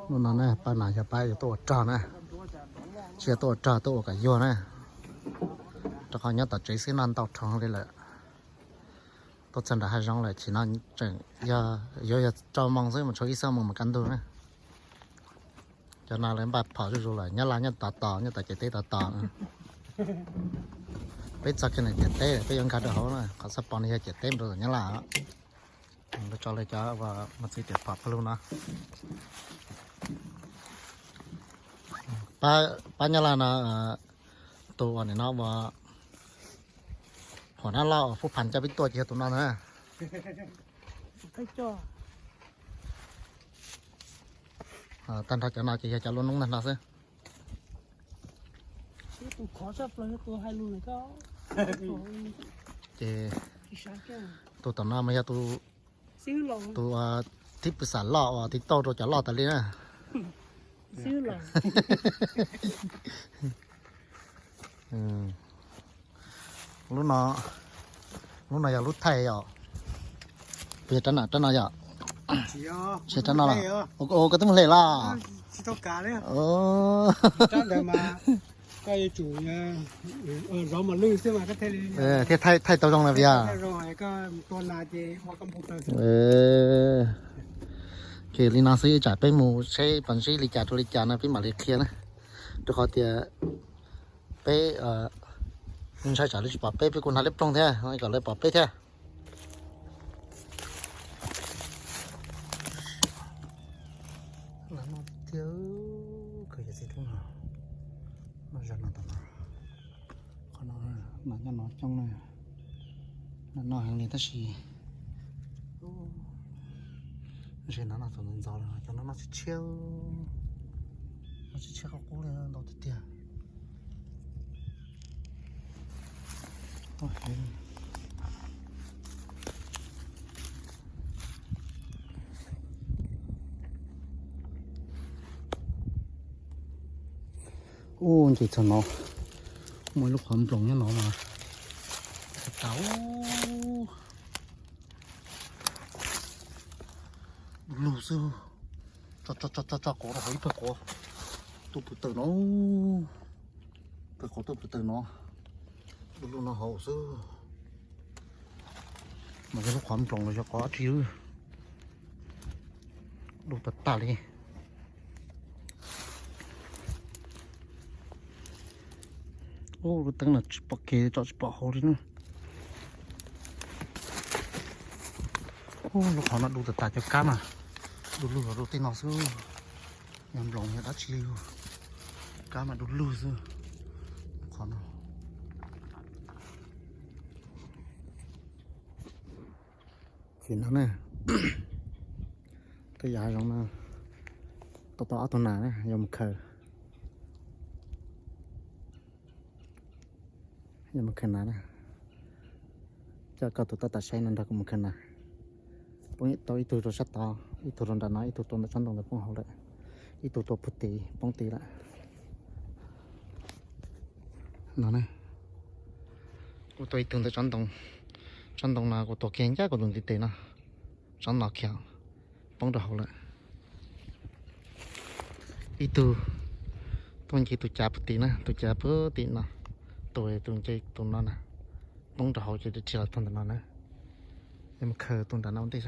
Hnub no na pab no yog pab yuav tuaj ua rog na, tsis yog tuaj ua rog, tuaj ua kom yuag na. Rau qhov nyob tom tsev xwb noj ntau rho li lawm. Tuaj txog nram hav zoov lawm, chim no tseem yog yuav yog rau moo xwb mas tshuav ib xuab moos mas kaj ntug na. Cov no lawv npaj phom zuj zus lawm, nyob laj nyob tod tos, nyob tom ciam teb tod tos. Peb txog kiag ntawm ciam teb, peb yuav nkag rau hauv na, qhov xab pos no yog ciam teb mus rau tom nyob laj. Lawv tso lawv cov uas mos txwv tiam phom pawg lug no. Pab nyob laj no, tus uas nim no uas huam nab loj uas Phub Phas coj peb tuaj ces yog tus no na. Tag nrho cov no ces yog cov lub noob tag nrho xwb. Ces tus tom no mas yog tus, tus thib pwm xam loj uas thib tauj rau cov loj tas li na. Lub no, lub no yog lub thaij yom. Puas yog rab no, rab no yom? Tsis yog rab no los? Koj twb mus hle los? Thiaj thaij tau zoo na puas yog? Ces li no xwb, tsam peb mus seb puas ntsib li cas rau li cas no peb mam li qhia na. Rau qhov tias peb ntshai tsam lawv tsis pom peb, peb kuj hnav liab ploog thiab, kom lawv pom peb thiab. Lawv noj tiag tiag, kawg yog txiv tub no, noj zog no tom no. Qhov no, no nyob no coob na, no noj heev li tab sis ze no noj txaus ntxov lawm, cov no noj tshiab tshiab, noj tshiab tshiab qab qub li ntau tiag tiag. Ub, nce txog no muaj ib lub qhov nploos nyob no mas tas, du lug xwb. Tso tso tso tso quav rau hauv ib pawg quav tuaj pw tawm no, pawg quav tuaj pw tawm no, du lug no hauv xwb. Mas yog lub qhov nploos los yog qhov dab tsi, du tag tag li. Ub, lub teeb no tsis pom kev tso tsis pom hauv li na. Ub, lub qhov no du tag tas, cov kab mas du lug los rau tej no xwb. Yog nploos yog dab tsi li, kab mas du lug xwb. Qhov no ces no na, tej yav hav zoov no tau tau ob tug nas na, yuav mus khaws, yuav mus khaws nas na. Coj koj tus tab tom saib no nrog kuv mus khaws nas. Poob tau ib tug rau sab tod, ib tug rau nram no, ib tug rau ntawm tsob ntoo ntawd poob hauv lawm, ib tug rau puag tid poob tid lawm. No na, kuv tua ib tug ntawm tsob ntoo, tsob ntoo no kuv tua kiag ncaj kuv tus ntiv tes no, tsob no kiag poob rau hauv lawm. Ib tug tuaj nce tus cav puag tim na, tus cav puag tim no, tus tus nce tus no na, poob rau hauv ces dhia los txog ntawm no na. Mus khaws tus nram no ua ntej.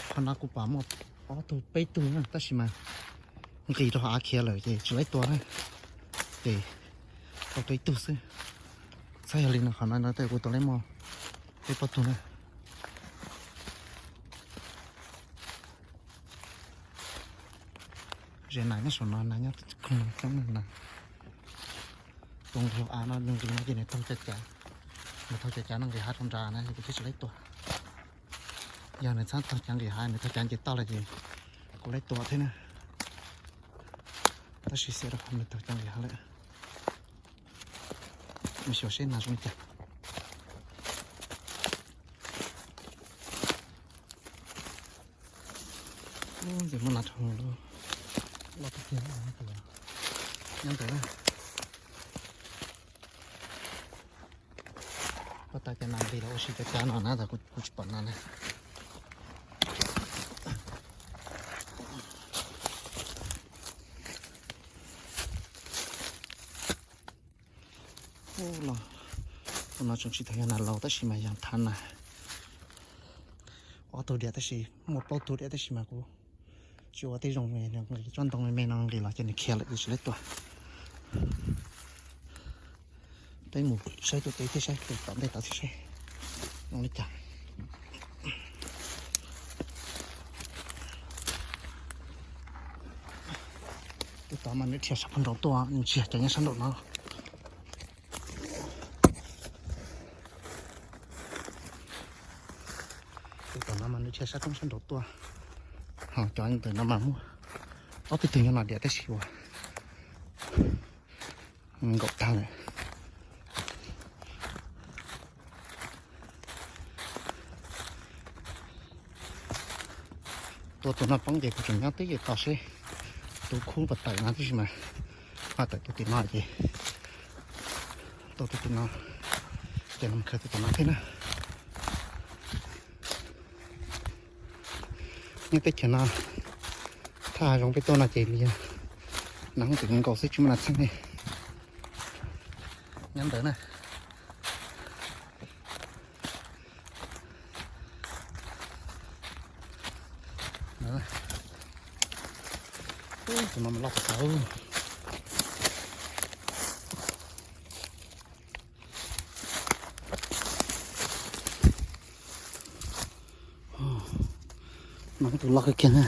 Qhov no kuv pom muaj ob tug peb tug na tab sis mas nqis rau hauv av khiav lawm ces tsis laib tua na, ces tau tua ib tug xwb. Txhob yog li no, qhov no no tej kuv tua laib muaj peb plaub tug na. Ze nas nyob saum no, nas nyob khoom coob na. Tus nqis av no nws nqis no ces nws taug cav cav, nws taug cav cav no nqis hav rau nrad na ces kuv thiaj tsis laib tua. Yog nws txhob taug cav nqis hav, nws taug cav nce toj lawm ces kuv laib tua thiab na. Tab sis xiam rau qhov nws taug cav nqis hav lawm. Mus xyuas seb nas zoo li cas. Ub, muaj nas rau loj tiag tiag nyob ntawd na. Pab tas cov nas nqis los ua si cov cav no na, kuv tsis pom nas na. Los, tus no tseem tsis tau yog nas laus tab sis mas yog thav nas. Ob tug diam tab sis, muaj plaub tug diam tab sis mas kuv tsis ua tej zoo, nqis tsob ntoo me me no nqis los ces nws khiav lawm ces tsis laib tua. Peb mus saib tus tod thiab saib, tus tom ntej tod thiab saib zoo li cas. Tus tod mas nws dhia sab pem nraud tuaj, nws tsis yog cov nyob sab nraum no. Tus tom no mas nws dhia sab roob sab nraud tuaj, ho cov ntawm no mas muaj ob peb tug nyob no diam tab sis uas nkaum tag lawm. Tua tus no poob ces kuv tseem nyob twj ywm tos seb tus khub puas tawm no tib si mas, ho tawm tus tim no ces tua tus tim no, ces no khaws tus tim no thiab na. Nyob teb chaws no, thaj hav zoov peb tuaj no ces nws yog nas hooj twm nkaus xwb tsis muaj nas txheeb li. Nyob ntawd na. Tus no mas loj tas tas. Mas tus loj kawg kiag na.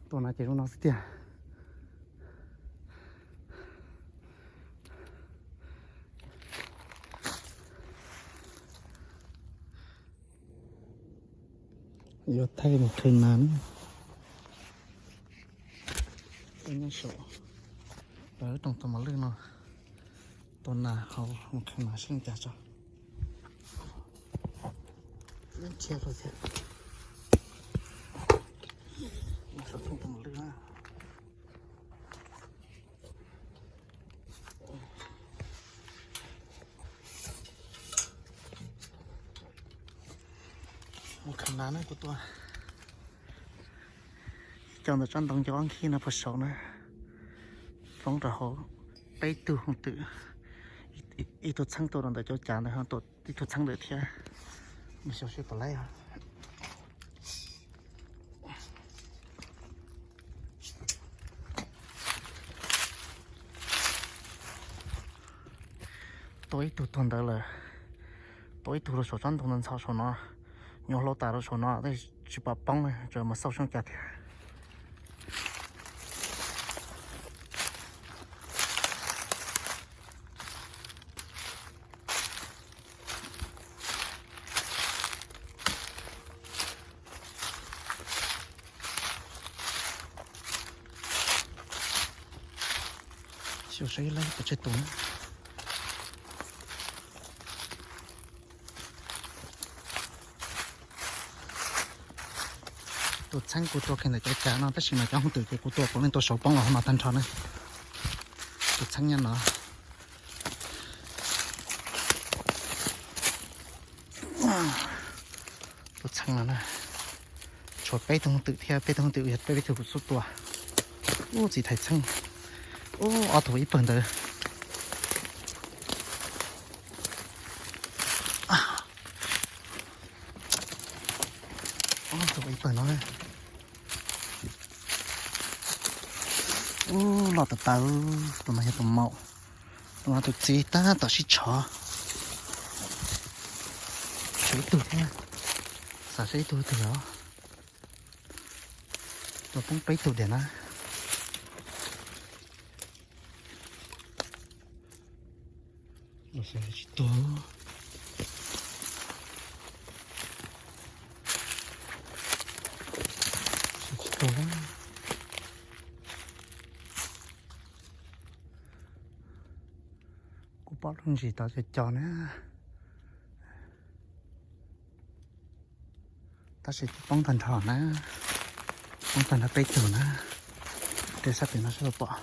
Tus no ces zoo no xwb tiag. Yuav thaij mus khaws nas na. Nyob saum lawv rooj tua mos lwj no, tua nas hauv mus khaws nas seb li cas tso. Lub ntsiab rau thiab. Saum rooj tua mos lwj na. Mus khaws nas na kuv tua. Cov ntawm tsob ntoo cov ob khib no puag saum na, poob rau hauv peb tug hooj twm. Ib tug txheeb tua rau ntawm cov cav ntawd, ib tug txheeb ntawm thiab. Mus xyuas seb puas laib os. Tua ib tug tuag ntawd lawm, tua ib tug rau saum tsob ntoo ntxhov saum no, nyuam hlau tas rau saum no tab sis tsis pom poob li, tsuas mus xauj seb cas thiab. Xyuas saib laib pes tsawg tus na. Tus txheeb kuv tua kiag ntawm cov cav no tab sis mas cov hooj twm ces kuv tua puav leej tua saud poob los hauv no tag nrho na. Tus txheeb nyob no. Tus txheeb no na, tshuav peb tug hooj twm thiab, peb tug hooj twm yog peb tug kuv xub tua. Ub, txiv thais txheeb. Ub, ob tug ib pawg ntawd. Ob tug ib pawg no. Ub, loj tas tas. Tus no yog tus maum, tus no tus txiv tab tom sib tshov. Tshuav ib tug thiab, xav seb ib tug twg os. Tus poob peb tug diam na. Tsis tuag. Tsis tuag. Kuv pom lub ntsis tod co co na. Tab sis poob tag nrho na, poob tag nrho peb tug na. Rau sab pem no seb puas pom.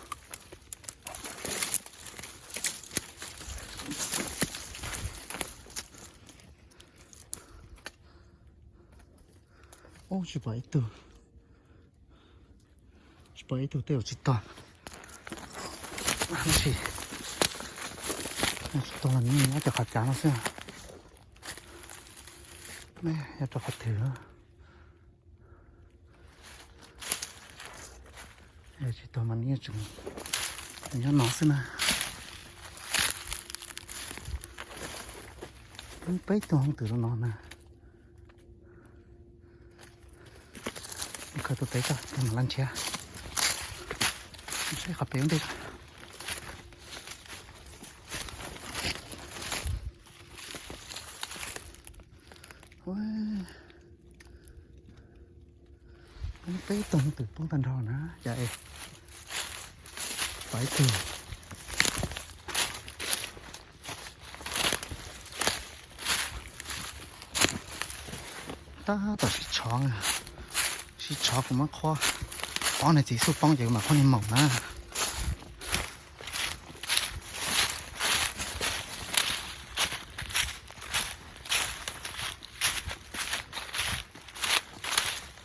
Tsis pom ib tug, tsis pom ib tug, tej zaum tsis tuag. Tab sis tsis tuag los nyob cov qhov cav no xwb. Neb nyob rau qhov twg? Tsis tuag mas neb tseem nyob no xwb na. Peb tug hooj twm rau no na. Khaws tus pem tso, mam li nrhiav. Saib qhov pem ua ntej. Peb tug twm poob tag nrho na, cas es pom ib tug. Tab tom sib tshov, sib tshov kuv muab qhuab, ob niag txiv xub poob ces kuv mam qhuab niag maum na.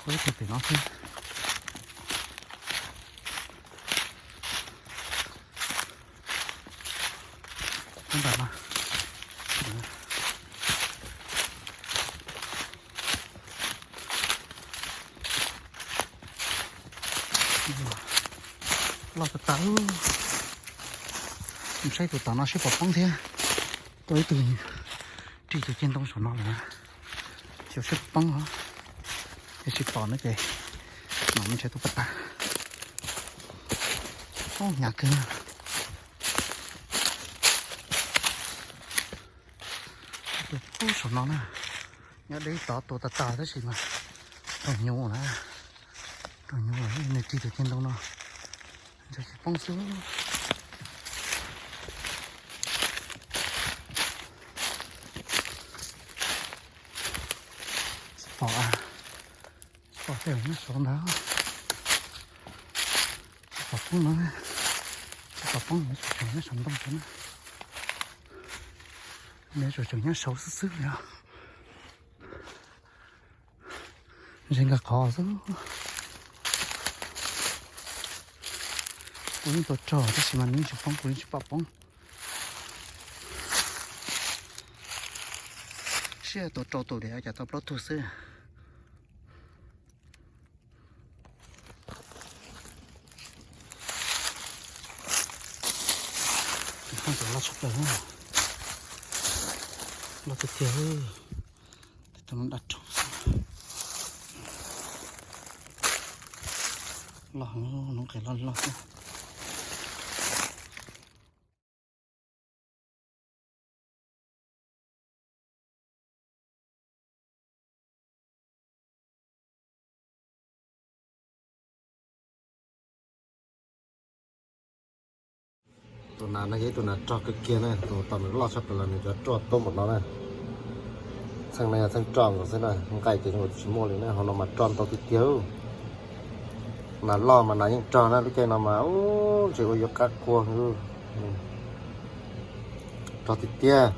Qhuab ib tug pem no xwb. Tab ntawm no loj tas tas. Mus saib tus tom no seb puas poob thiab. Tua ib tug ris tus ceg ntoo saum no lawm na. Xyov seb puas poob os. Yog tsis pom no ces mam mus nrhiav tus pas tas. Ub, hnyav kawg. Tus poob saum no na, nyob deb tod tua tas tas tab sis mas raug hnyuv na, raug hnyuv lawm, nws ris tus ceg ntoo no, ntshe tsis poob xwb. Tsis pom, tsis pom tej zaum nyob saud ntag. Tsis pom poob no, tsis pom poob, nws tseem nyob saum ntoo saud na. Nws tseem nyob saud xwb xwb li os. Ze nkag qhov xwb. Kuv yeej tua raug tab sis mas nws yeej tsis poob, kuv yeej tsis pom poob. Siab tua rau tus li cas tau plaub tug xwb. Loj tshaj plaws, loj tiag tiag. Tus no dab roog xwb. Loj heev, lub nqes loj loj xwb. Tus nas no yog ib tug nas rog kawg kiag na, tus tom nws loj tshaj plaws los nws cov roj tuab npaum no na. Txheej no yog txheej roj nkaus xwb na, nqaij ces nkaus tsis muaj li na, hauv no mas roj ntau tiag tiag. Nas loj mas nas yeej rog na, lub caij no mas ub, ntshe ua yuav qab qua. Rog tiag tiag.